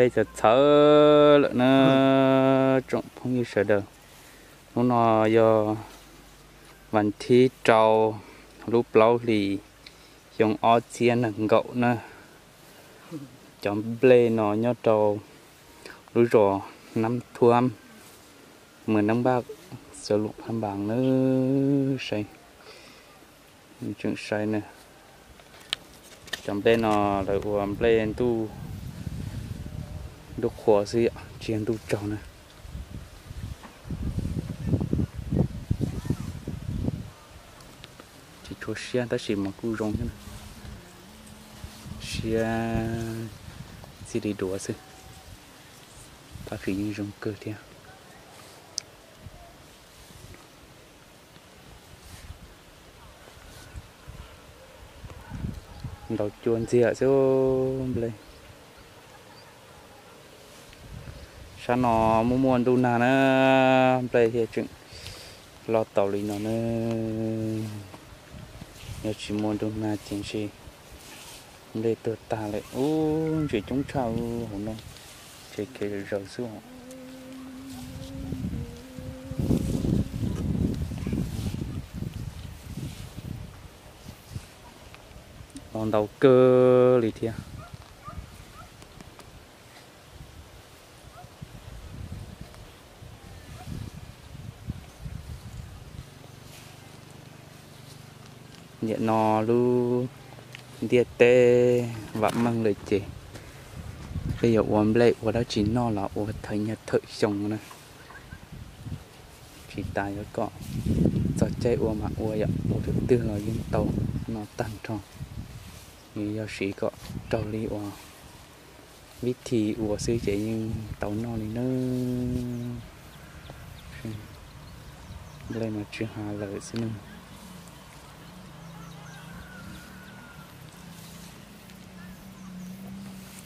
Nplej txawv txhawv lawm na tsoom phooj ywg sawv daws. Hnub no yog vas thib rau lub plaub hlis xyoo ob txhiab nees nkaum na. Cov nplej no nyob rau lub zos Nab Thuam, mws Nab Npaj, xeev Luam Phaj Npas na. Saib, tseem saib na. Cov nplej no lawv ua nplej ntuj, ntuj qhua xwb yom, tsis yog ntuj tsaug na. Tsis tshua siab tab sis mas kuj zoo thiab na. Siab txij li duav xwb. Tab sis yeej zoo kawg thiab. Ntaus cua ntxiag xwb nplej. Sab no muaj muaj ntuj nag na, nplej thiaj tseem loj tau li no na. Yog tsis muaj ntuj nag ces ntshe nplej tuag tag lawm. Ub, ntses coob tshaj hauv no, tsev kev zom zaws xwb os. Los ntau kawg li thiab. Nim no lub ntiaj teb vam meej lawm ces peb yuav ua nplej ua dab tsi noj los ua thawm nyag thawm xyoo na. Tsis tas yuav kom txog caij ua mas ua yom, ua tus twg los yeej tau noj tag nrho. Nws yog siv kom raug li uas vib thi ua xwb ces yeej tau noj li na. Nplej mas tsw ha lawm xwb ne.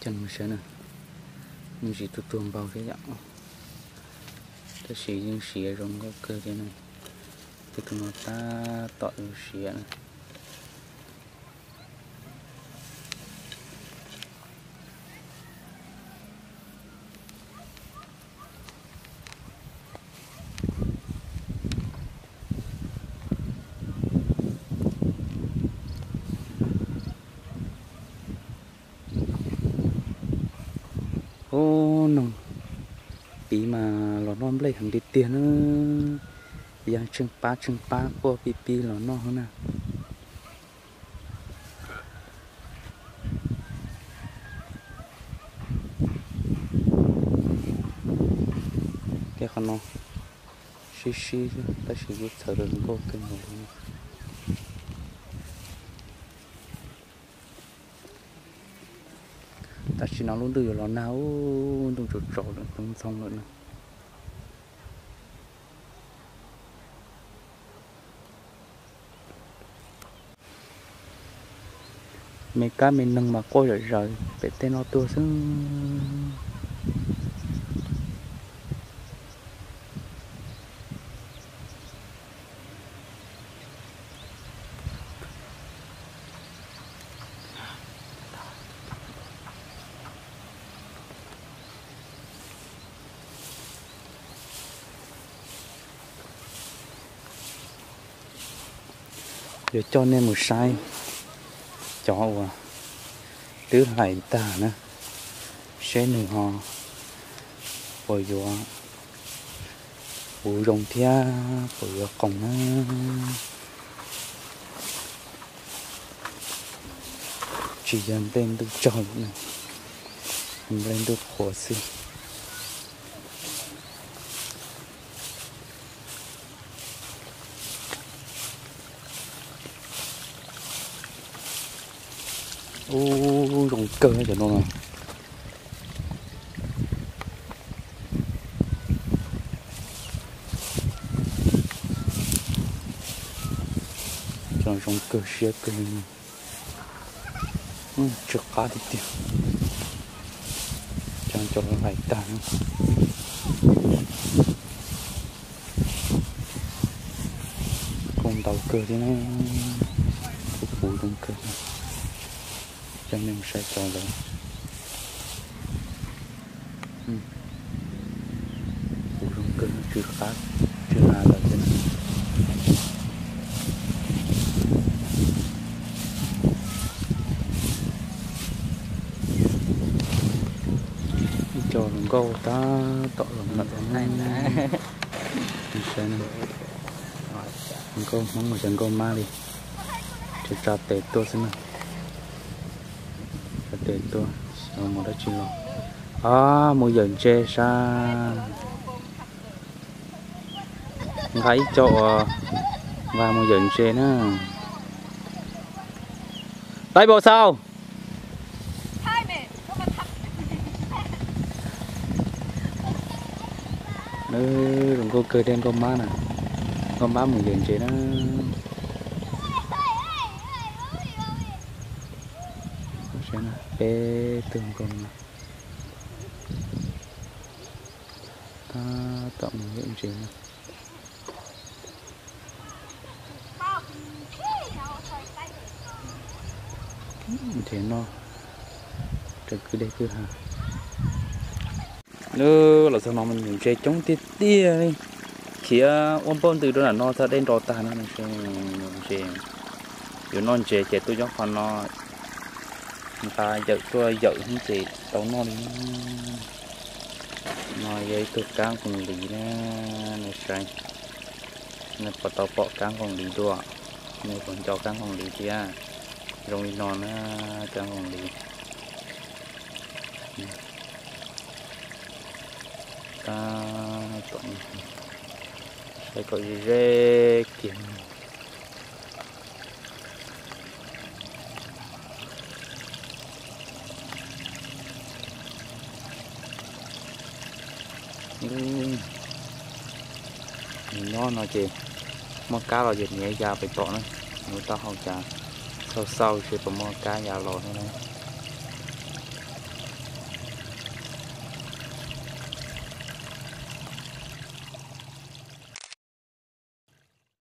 Coj mus saib na, me ntsis tuag tuag npaum thiab yom, tab sis yeej siav zoo nkauj kawg thiab ne. Tej tus no tab tom yuav siav na. Ub, noog piv mas los noj nplej heev tiag tiag na. Yeej tsheej pab tsheej pab quaj pib pib los noj na. Tej qhov no sib sib tab sis kuj txhawv nkauj kawg nkaus li. Tam sim no lub ntuj yuav los nag, ub, ntuj tsaus tsaus lawm, ntxoov ntxoo lawm na. Me kab me noog mas quaj zom zaws pem tej no tuaj xwb. Yuav coj nej mus saib cov uas twb hlais tag na, seb nws ho puas yuav puv zoo thiab puas yuav qoos na. Tsis yog nplej ntuj tsaug, nplej ntuj qhuav xwb. Ub, zoo kawg cov no. Cov zoo kawg siab kawg. Tsw qab tiag tiag. Cov cov hlais tag. Kuj ntau kawg thiab, kuj puv zoo kawg. Coj nej mus saib cov ntawd. Kuv zoo kawg, tsw qab tsw ha lawm thiab na. Ib co hluas nkauj tab tom los lawm. Saib, hluas nkauj Hmoob mas xyov nkauj mab li, tsa tes tuaj xwb na. Tsa tes tuaj, xyov mus dab tsi los. Os, mus yawm ntses sas. Nqa ib co uas nqa mus yawm ntses na. Taiv npaum xaus. Zoo nkauj kawg thiab nkauj mab na. Nkauj mab mus yawm ntses na. Peb tug nkauj mab tab tom mus yawm ntses na. Ntses no raws kwj deg kwj ha. Lub los txog no mas ntses coob tiag tiag li. Khiav ua npaug ntws rau nram no txog dej nro tag no. Ntses, yuav noj ntses ces tuaj nyob qhov no, nqa yawm tuaj yawm ces tau noj li. No yog ib tug kab nqoos liv na, nej saib. Nej puas tau pom kab nqoos liv dua? Nej puas nco kab nqoos liv thiab? Zoo li no na, kab nqoos liv. Tab tom saib kom ze ze kiag. Nws nyob no ces muaj kab los ces niam ya pem tom na, nws taub hau cas xau xau ces puas muaj kab ya los no na.